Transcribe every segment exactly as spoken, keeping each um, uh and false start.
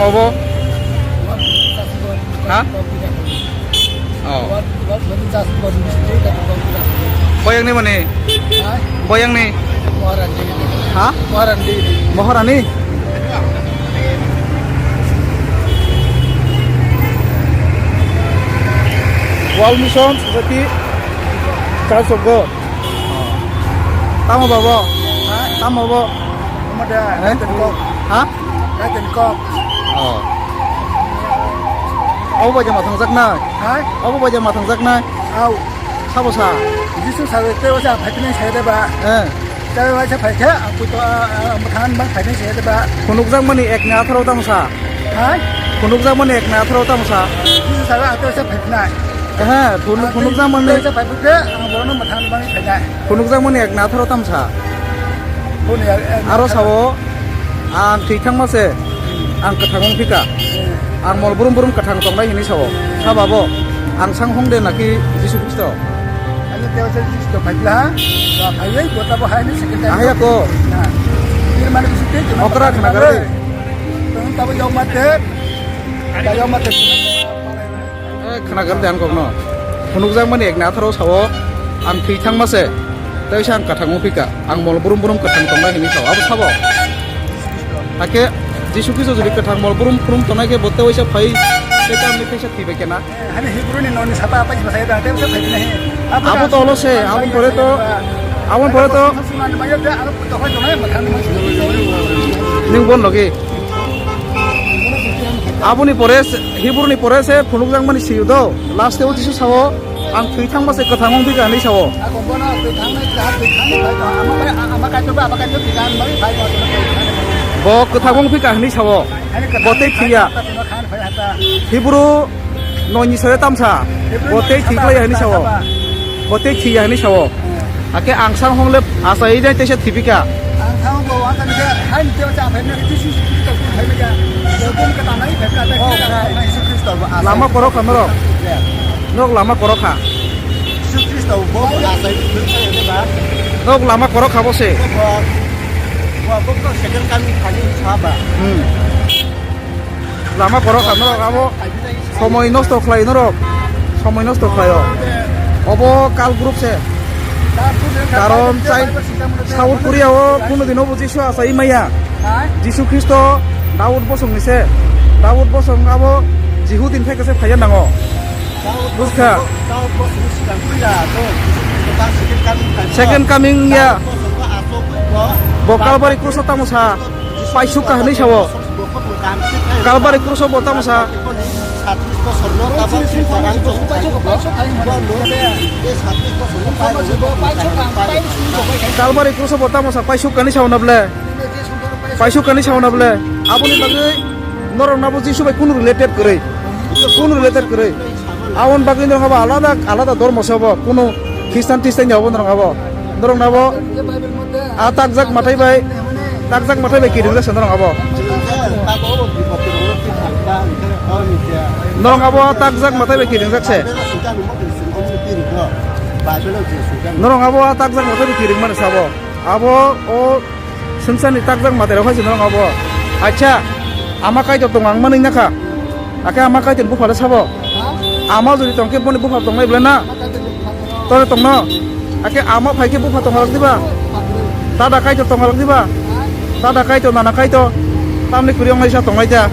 Obo? Ha? Oh. Boyang ni mani? Boyang ni? Ha? Maharani? World Mission Society Church of God. Tamo babo? Ha? Tamo bo? Tamo da, eh? Kaitor kok. Ha? Kaitor kok. Oh. Abo bai jama thangjaknai? Ha? Abo bai jama thangjaknai? Au. Sabo sa? Jisu sa, te wasa phaipinai sa de ba? Eh. Te wasa phaikha, aku to, ah, ah, mothan bang phaipinai sa de ba? Phunukjakmani ek ni atharo tamo sa? Ha? Phunukjakmani ek ni atharo tamo sa? Jisu sa, aku wasa phaipinai. He, phunuk, phunukjakmani. Phunukjakmani ek na atharo tamsa. Aro sao, ang thwi thangma se, ang kwthang wng phika. Ang mol brum brum kwthang tongnai hinwi sao. Sabo, ang sang hong de naki Jisu Khristo? Ahaya ko. Okra khna garwi. Eh, khna garwi ang kokno. Phunukjakmani ek ni atharo sao, ang thwi thangma se, tei se ang kwthang wng phika, ang mol brum brum kwthang tongnai hinwi sao, abo sabo? Hakhe Jisu Khristo jodi kwthang mol brum brum tongnai khe bo tei waisa phai, tei tamni khe se thwi bai kena? Hani Hebrew ni noni sapa apa jibasai da, tei se phai kena he. Abo to olo se, aboni pore to, aboni pore to. Nwng bon logi. Aboni pore se, Hebrew ni pore se phunukjakmani sio do. Last o Jisu sao, ang thwi thangma se kwthang wng phika hinwi sao. Bo kwthang wng phika hinwi sao. Bo tei thwiya. Hebrew noi ni soi tamsa. Bo tei thwi klai hinwi sao. Bo tei thwi ya hinwi sao. Hakhe ang sang hong le achai dai teisa thipika. Ang sang bo wa kan ke hai ni tewa cha phai na Jisu Kristo ku phai na ya. Bo kum ka tanai phai ka ta ki ka na Jisu Kristo ba. Lama korok kha norok. Norok lama korok kha. Jisu Kristo bo achai phai na ba. Norok lama korok kha bo se. Bo bo ko second coming khani sa ba. Hmm. Lama korok kha norok abo somoi nosto khlai norok. Somoi nosto khlaio. Obo kal group se. Karon chai South Korea o kuno dino bo Jisu achai maya. Jisu Khristo Daud bosong ni se. Daud bosong abo Jihudi ni theke se phaiya nango. Buskha. Second coming ya. Bo Kalbari kruso tamo sa. Paisuk ka hinwi sao. Kalbari kruso bo tamo sa. Kalbari kruso bo tamo sa paisuk kani sao na ble. Paisuk kani sao na ble. Aboni bagwi norok nabo Jisu bai kunu related kwrwi. Kunu related kwrwi. Aboni bagwi norok abo alada alada dormo se obo. Kunu Khristan Tristan ya obo norok abo. Norok nabo a takjak mathai bai, takjak mathai bai kiringjak se norok abo. Norok abo a takjak mathai bai kiringjak se. Norok abo a takjak mathai bai kiring mani sabo. Abo o swngcharni takjak matai rok hai se norok abo. Acha, ama Kaitor tong ang manwi nakha. Akhe ama Kaitor bupha le sabo. Ama jodi tongkhe boni bupha tongnai belai na? Tore tongno. Akhe ama phaikhe bupha tongalak diba? Dada Kaitor tongalak diba? Dada Kaitor, nana Kaitor. Tamni kwrwi onglaisa tonglai ta.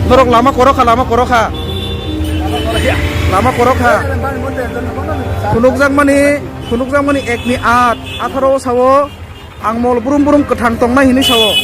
Norok lama korok kha, lama korok kha. Lama korok kha. Phunukjakmani, phunukjakmani ek ni aat, atharo o sao. Ang mol brum brum kwthang tongnai hinwi sao.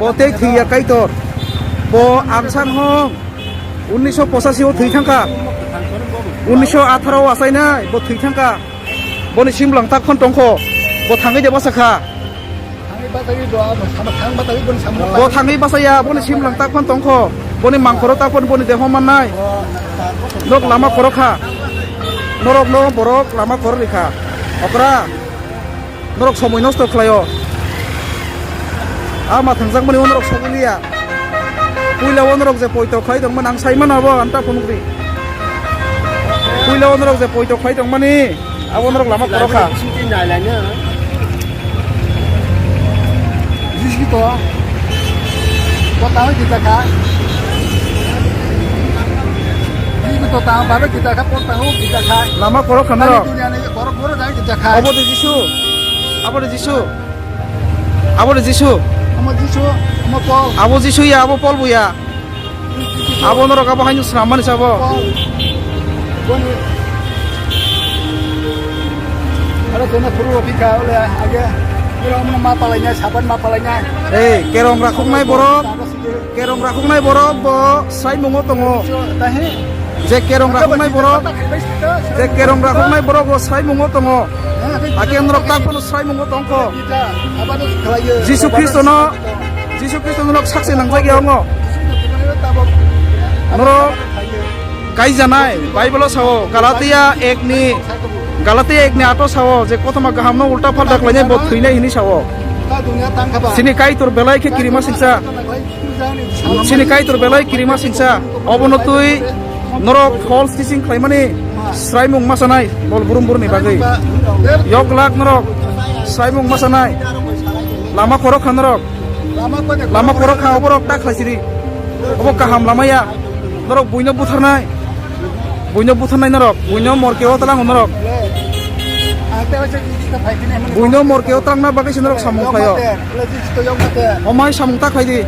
Bo tei thwi ya Kaitor. Bo ang san hong. Unniso pochasi o thwi thangkha. Unniso atharo o achainai bo thwi thangkha. Boni simlang tak phon tongkho. Bo thangwi de basa kha. Bo thangwi basa ya, boni simlang tak phon tongkho. Boni mangkhoro tak phon boni deho mannai. Nok lama korok kha. Norok no borok lama korok rikha. Okra. Norok somoi nosto khlaio. A ma thangjakmani o norok sogwi liya. Puila o norok je poito khlai tongmani ang sai mano abo anta phunukdi. Puila o norok je poito khlai tongmani abo norok lama korok kha. Bising twi nai lai no. Bising to. Kota o gita kha. Ni to ta ba gita kha, kota o gita kha. Lama korok kha norok. Duniya ni korok borok jai gita kha. Obo de Jisu. Abo de Jisu. Abo de Jisu. Omo Jisu, omo Paul. Abo Jisu ya, abo Paul bo ya. Abo norok abo haino swnam mani sabo. Paul. Boni. Aro jona phuru rw phi kha, ole age. Oro omo ma palai nya, saban ma palai nya. Ei, kerong rakhoknai borok. Kerong rakhoknai borok bo sraimungo tongo. Je kerong rakhoknai borok, je kerong rakhoknai borok bo sraimungo tongo. Hakhe norok tak phano sraimungo tongkho. Jisu Khristono, Jisu Khristono norok sakse nangjak ya ongo. Norok kaijanai, Bible o sao, Galatia ek ni, Galatia ek ni ato sao, je kothoma kaham no ulta phalta khlainai bo thwinai hinwi sao. Chini Kaitor belai khe kirima singsa. Chini Kaitor belai kirima singsa, obono twi norok false teaching khlaimani sraimung ma sanai bol burum burni bagwi. Yok lak norok sraimung ma sanai. Lama khorok kha norok. Lama khorok kha oborok ta khlaisiri. Obo kaham lama ya. Norok buino butharnai. Buino butharnai norok, buino morkeo tlang norok. Buino morkeo tlangna bagwi se norok samung khlaio. Omai samung ta khlai di.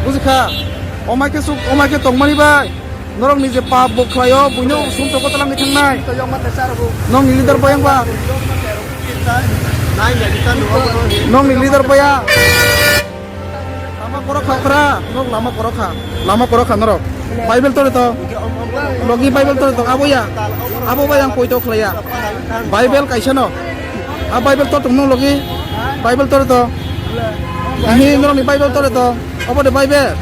Bujikha? Omai khe suk, omai khe tongmani bai. Norok ni je pap bo khlaio, buino sum toko tlang thangnai. Nong ni leader boyang ba. Nong ni leader boya. Lama korok kha, okra, norok lama korok kha. Lama korok kha norok. Bible tore to. Logi Bible tore to, abo ya. Abo bai ang poito khlaiya. Bible kaisa no. A Bible tor tong nong logi. Bible tore to. Hi norok ni Bible tore to. Obo de Bible.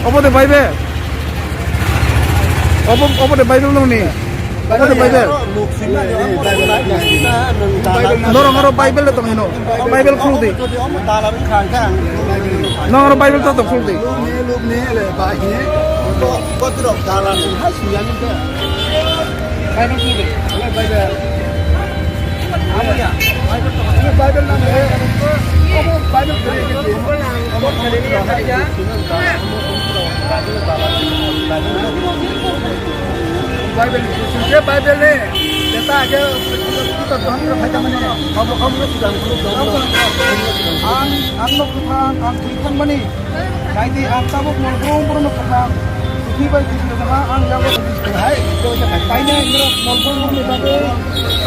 Obo de Bible. Obo, obo de Bible nong ni. Obo de Bible. Norok aro Bible de tong hino. Bible khuldi. Norok aro Bible to tong khuldi. Bible khuldi. Bible. Bible nang le. Obo Bible khuldi. Bible, je Bible ni, jeta age, kita dhormo phaida mani, obo khomno sidang khuluk dhormo. Ang, ang no kwthang, ang thwi thang mani. Naidi ang tabuk mol brum brum no kwthang. Thwi bai thwi no ha, ang yago hai, kaina mol brum brum ni bagwi,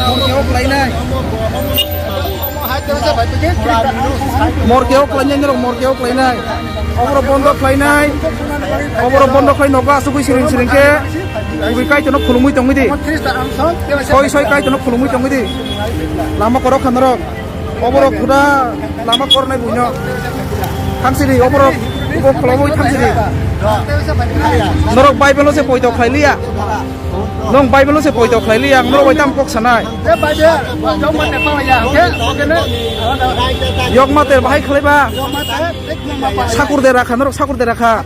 mol khe ok lainai. Morkeo khlainai norok, morkeo khlainai. Oborok bondo khlainai. Oborok bondo khlai nogo asugwi siring siring khe. Kubui Kaitorno khulumui tongwi di. Soi soi Kaitorno khulumui tongwi di. Lama korok kha norok. Oborok khuda lama kornai buino. Thangsiri oborok ubo khulumui thangsiri. Norok Bible-o se poito khlai liya. Nong Bible-o se poito khlai li, ang norok bai tam kok sanai. Yok mater bahai khlai ba. Sakur de rakha, norok sakur de rakha.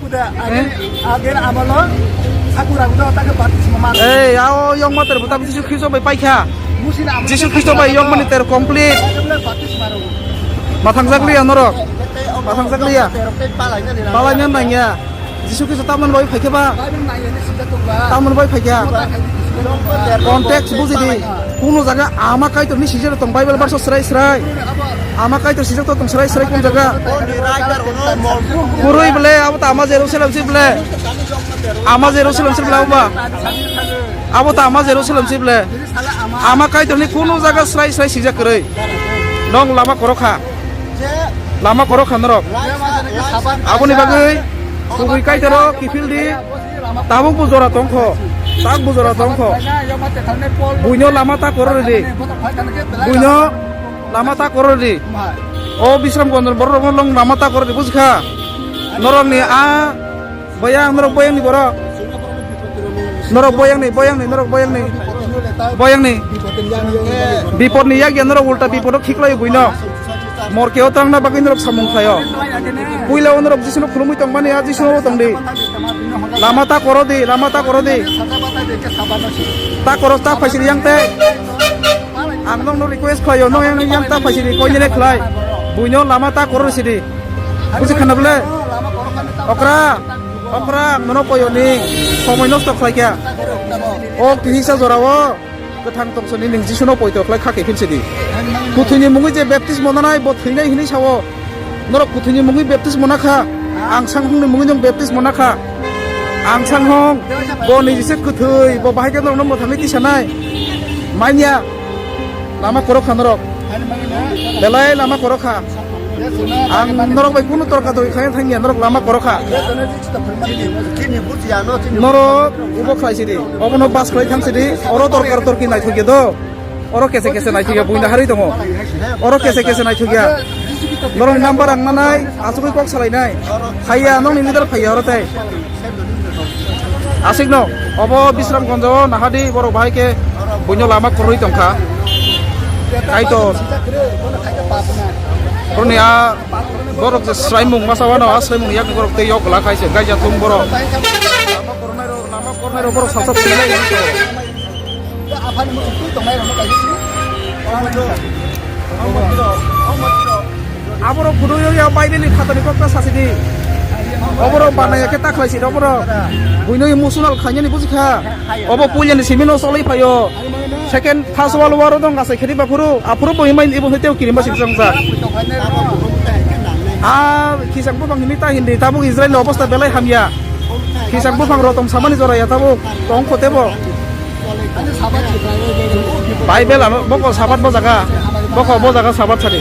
Ei, ao yok mater bo tam Jisu Khristo bai paikha. Jisu Khristo bai yok mani ter complete. Mathang jak liya norok. Mathang jak liya. Palai nang nang ya. Jisu Khristo tamoni bai phaikha ba? Tamoni bai phaikha? Context buji di. Kuno jaga Ama Kaitorni sijak tong Bible verse srai srai. Ama Kaitor sijak tong srai srai kun jaga? Kwrwi bole abo ta Ama Jerusalem si bole. Ama Jerusalem si bole abo ba. Abo ta Ama Jerusalem si bole. Ama Kaitorni kuno jaga srai srai sijak kwrwi. Nong lama korok kha. Lama korok kha norok. Aboni bagwi kubui Kaitorno kiphil di. Tabuk bo jora tongkho. Tak bo jora tongkho. Buino lama ta koror di. Buino lama ta koror di. O Bisramganj borok rokno long lama ta koror di bujikha. Norokni a Boyang, norok boyang ni borok. Norok boyang ni, boyang ni, norok boyang ni. Boyang ni. Bipot ni yak ya norok ulta bipot o khiklai buino. Morkeo tangna bagwi norok samung khlaio. Puila o norok Jisuno khulumui tongmani a Jisuno tong di. Lama ta koro di, lama ta koro di. Ta koro ta phaisiri yang te. Ang nokno request khlaio, nok yang, yang ta phaisiri koinene khlai. Buino lama ta koro sidi. Buji khana bole? Okra, okra, ang nono poyo ni somoi nosto khlai kha. O kisa jora o kwthang tong sini ning Jisu no poito khlai kha khe phil sidi. Kuthwi ni mungwi je baptismo nanai bo thwinai hinwi sao. Norok kuthwi ni mungwi baptismo na kha. Ang sang hung ni mungwi nung baptismo na kha. Ang sang hung bo ni jise kwthwi bo bahai khe norok no mwthangwi tisa nai. Manya lama korok kha norok. Belai lama korok kha. Ang norok bai kunu torka torki khaina thangya, norok lama korok kha. Norok ubo khlai sidi, obono bas khlai thang sidi, oro torka torki naithokya do. Oro kese kese naithokya, buina harwi tongo. Oro kese kese naithokya. Norokni number ang nanai, asugwi kok salainai. Phaiya, nokni leader phaiya oro tei. Asik no, obo Bisramganj o nahadi borok bahai khe buino lama kwrwi tongkha. Kaitor. Boroni a borok je swraimung masa wano, a swraimung yak borok tei yok la khai se gaija thum borok. Lama kwrwinai rok, lama kwrwinai rok borok salsa swinai. Aborok kudu yo ya Bible ni khatani kok ta sasidi. Oborok banaya khe ta khlai sidi oborok. Buino emotional khainani bujikha. Obo puilani simi no solai phaio. Second first world war dong asai khedi bakhuru. Aphuru bo himai ibo hete kirima sing song sa. A khisang bo bang himi ta hindi tabuk Israel ni obostha belai hamya. Khisang bo bang rotom samani jora ya tabuk. Tong khote bo. Bible ano boko sabat bo jaga, boko bo jaga sabat sadi.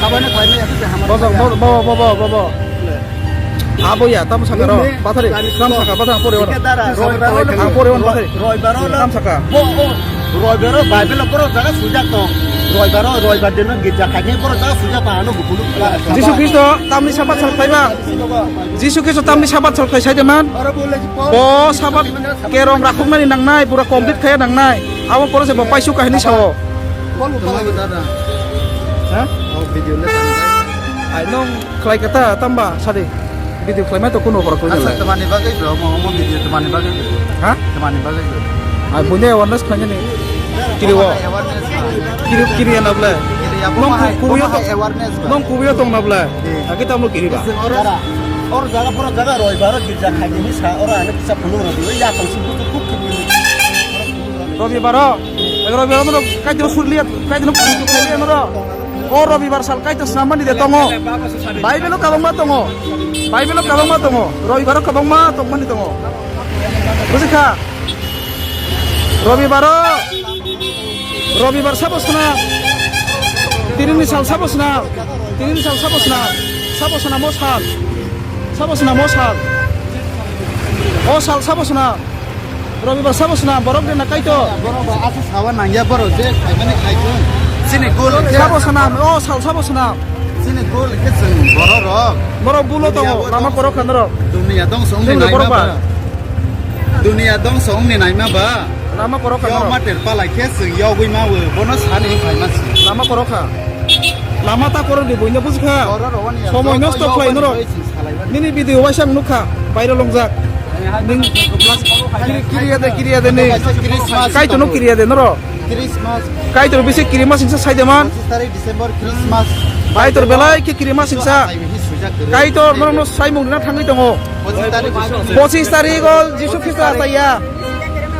Bo bo bo bo bo bo. Abo ya, tam saka ro, pathari, tam saka, pathari, pore wan. Ang pore wan, pathari. Tam saka. Roibaro Bible borok jaga sujak tong. Roibaro, roibar dino girja khaini borok jaga sujak tong, ano gupulu. Jisu Kristo tamni sabat sal khaiba. Jisu Kristo tamni sabat sal khai saide man. Bo sabat kerong rakhoknani nangnai, pura complete khaya nangnai. Abo pore se bo paisu kahini sao. Tongmani dada. Ha? O video le tangbai. Ai nong khlai kata tamba sadi. Video khlai mai to kuno horo khlai Asa nalai. Tamani bagwi bro, mo mo video tamani bagwi bro. Ha? Tamani bagwi bro. Ai buine awareness khlai ni. Kiri wo. Awareness ba. Kiri kiri na ble. Kiri ya, bo Nong mahai, ku kuyo bo to. Mahai awareness ba. Nong kuyo tong na ble. Agi tamo kiri ba. Ora, or jaga pura jaga roi baro girja khaini sa ora ane kisa phulung rodi. Ya tong si butu khuk khuk. Robi baro. Robi baro no kaitro surliya, kaitro surliya no. O robibar sal kaito swnam mani de tongo. Bible o kabangma tongo. Bible o kabangma tongo. Robibar o kabangma tongmani tongo. Bujikha? Robibar o, robibar sabo swnam. Tinini sal sabo swnam. Tinini sal sabo swnam. Sabo swnam o sal. Sabo swnam o sal. O sal sabo swnam. Robibar sabo swnam, borok de na kaito. Borok ba aswk sawa nangya borok je khaimani khaikhe. Chini gol khe. Sabo swnam, o sal sabo swnam. Chini gol khe chwng borok rok. Borok bulo tongo, lama korok kha norok. Dunia dongso wngni naima ba. Dunia dongso wngni naima ba. Lama korok kha norok. Yo mater palai khe chwng yogwi mawo, bono sani khaima se. Lama korok kha. Lama ta korok di buino bujikha. Somoi nosto khlai norok. Nini video waisa ang nukha, bairo longjak. Ning kiriya de, kiriya de ni. Christmas. Kaito no kiriya de noro. Christmas. Kaito bisi kirima singsa saide man. Pochisari December Christmas. Kaitor belai khe kirima singsa. Kaitor norok no saimung rina thangwi tongo. Pochisari. Pochisari go Jisu Khristo asaiya.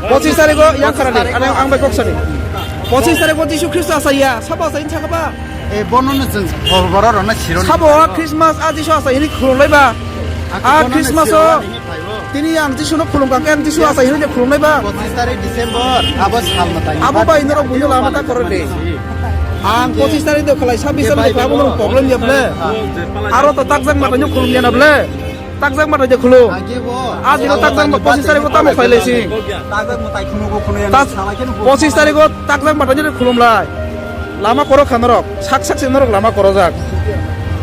Pochisari go yang kharani. Ano ang bai kok sani. Pochisari go Jisu Khristo asaiya. Sabo asai sakaba. E bono no chwng hor boro rona siro. Sabo a Christmas a Jisu asai hini khulumlai ba. A Christmas o tini ang Jisu no khulum kha, ang Jisu asai hini khulumlai ba. Pochisari December abo sal matai. Abo bai norok buino lama ta korok de. Ang pochisari do khlai, sabis tarik khlai abo no problem ya ble. Aro to takjak matai no khulum ya na ble. Takjak matai de khulum. Aji bo. Aji bo takjak matai pochisari ko tamo khlai lai si. Takjak matai khunu go khunu ya. Pochisari ko takjak matai de khulum lai. Lama korok kha norok, sak sak se norok lama korojak.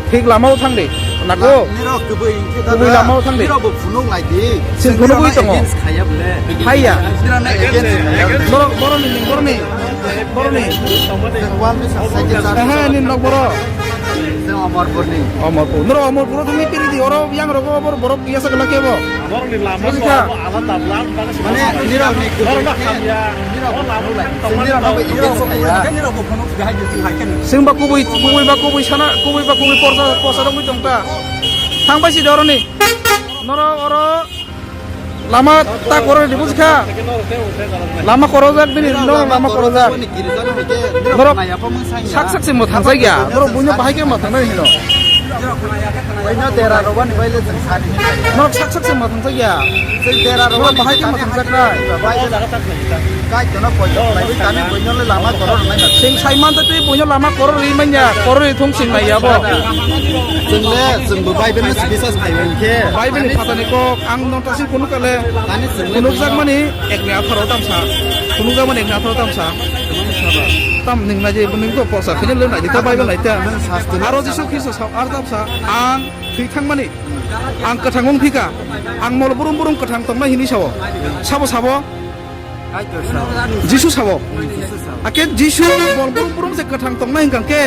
Thik lama o thang de, nago. Nirok kubui hingke da. Kubui lama o thang de. Nirok bo phunuk lai di. Sing phunuk ui tongo. Against khaya ble. Haiya. Nirok na against khaya ble. Norok boroni ning boroni. Boroni. Wal ni sa sa ke sa. Ehe, nin nok boro. Sing Omorpur ni. Omorpur. Norok Omorpur o thangni piri di, oro yang rogo bor borok iya sa kena kebo. Boroni lama. Bujikha. Mane nirok ni kubui. Borok na khamya. Nirok. Nirok na bai against khaya. Sing ba kubui, kubui ba kubui sana, kubui ba kubui porsa, porsa rok mui tongta. Thang bai si doroni. Norok oro lama ta koror di bujkha. Lama korojak bini, norok lama korojak. Norok sak sak se mwthang jakya. Norok buino bahai khe mwthang nai hino. Buino dera rwbani bai le chwng sani. Norok sak sak se mwthang jakya. Chwng dera rwbani bahai khe mwthang jaknai. Kaitorno poito khlaiwi tani buino le lama koror rwnai. Chwng sai man twi buino lama koror rwi manya, koror rwi thung chwng nai abo. Chwng le, chwng bo Bible no sibisa sai man khe. Bible ni phatani kok ang no tasi kunu kale. Tani chwng le kunuk jak mani ekni atharo tamsa. Kunuk jak mani ekni atharo tamsa. Tam ning na je ning to posa khini le nai ta Bible nai ta. Aro Jisu Khristo sa ar tamsa ang thwi thang mani. Ang kwthang wng phika. Ang mol burum burum kwthang tong nai hini sao. Sabo sabo. Jisu sabo. Ake Jisu bol brum brum se kwthang tongnai hwnkha khe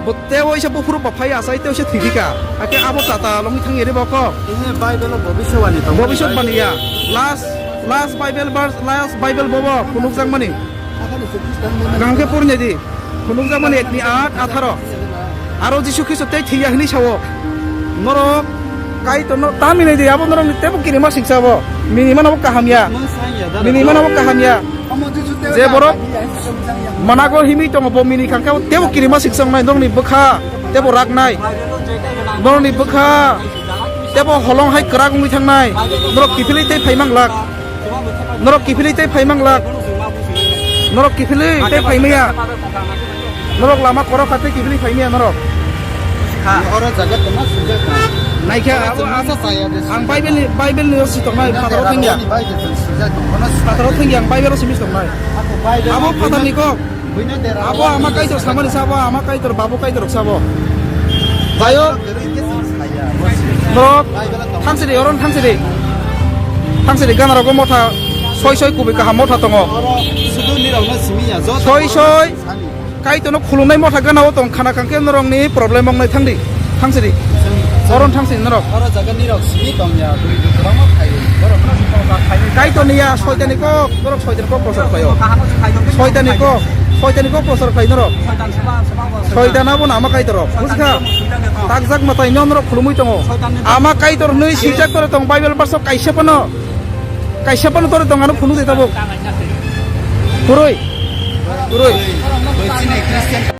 bo tei waisa buphuru ba phai achai tei waisa thwiphi kha. Ake abo tata longwi thang yari bokok. Ini Bible o bobiswani tongo. Bobiswani ya. Last, last Bible verse, last Bible bobo phunukjakmani. Kaham khe pori nai di. Phunukjakmani ekni aat atharo. Aro Jisu Khristo tei thwiya hwnwi sao. Norok Kaitorno ta minai di, abo norokni teibo kirima siksa bo. Minimano bo kaham ya. Minimano bo kaham ya. Je borok manago himwi tongo, bo mini kangkhe teibo kirima siksa wngnai, norokni bwkha teibo raknai. Norokni bwkha teibo holong hai kwrak wngwi thangnai. Norok kiphilwi tei phai manglak. Norok kiphilwi tei phai manglak. Norok kiphilwi tei phai maya. Norok lama korok kha tei kiphilwi phai maya norok. Oro jaga tongma sujak tong. Naikha abo ang, ang Bible ni, Bible ni si tongnai phataro thengya. Phataro thengya ang Bible o simi tongnai. Abo phatar ni kok. Abo ama Kaitor samani sabo, ama Kaitor, babu Kaitor sabo. Jayo. Norok thangsidi, oro thangsidi. Thangsidi, gana rogo motha soi soi kubui kaham motha tongo. Soi soi Kaitorno khulumnai motha gana o tong khana kangkhe norokni problem wngnai thangdi. Thangsidi. Oro thangsidi norok. Oro jaga nirok simi tongya, bui bui kwbangma khai. Kaitorni ya soitani kok, norok soitani kok prosar khlaio. Soitani kok, soitani kok prosar khlai norok. Soitan abono ama Kaitor rok, bujikha? Takjak mwtai no norok khulumui tongo. Ama Kaitor hwnwi swijak tore tong Bible verse o kaisa phano, kaisa phano tore tong ano phunuk de tabuk. Kwrwi. Kwrwi.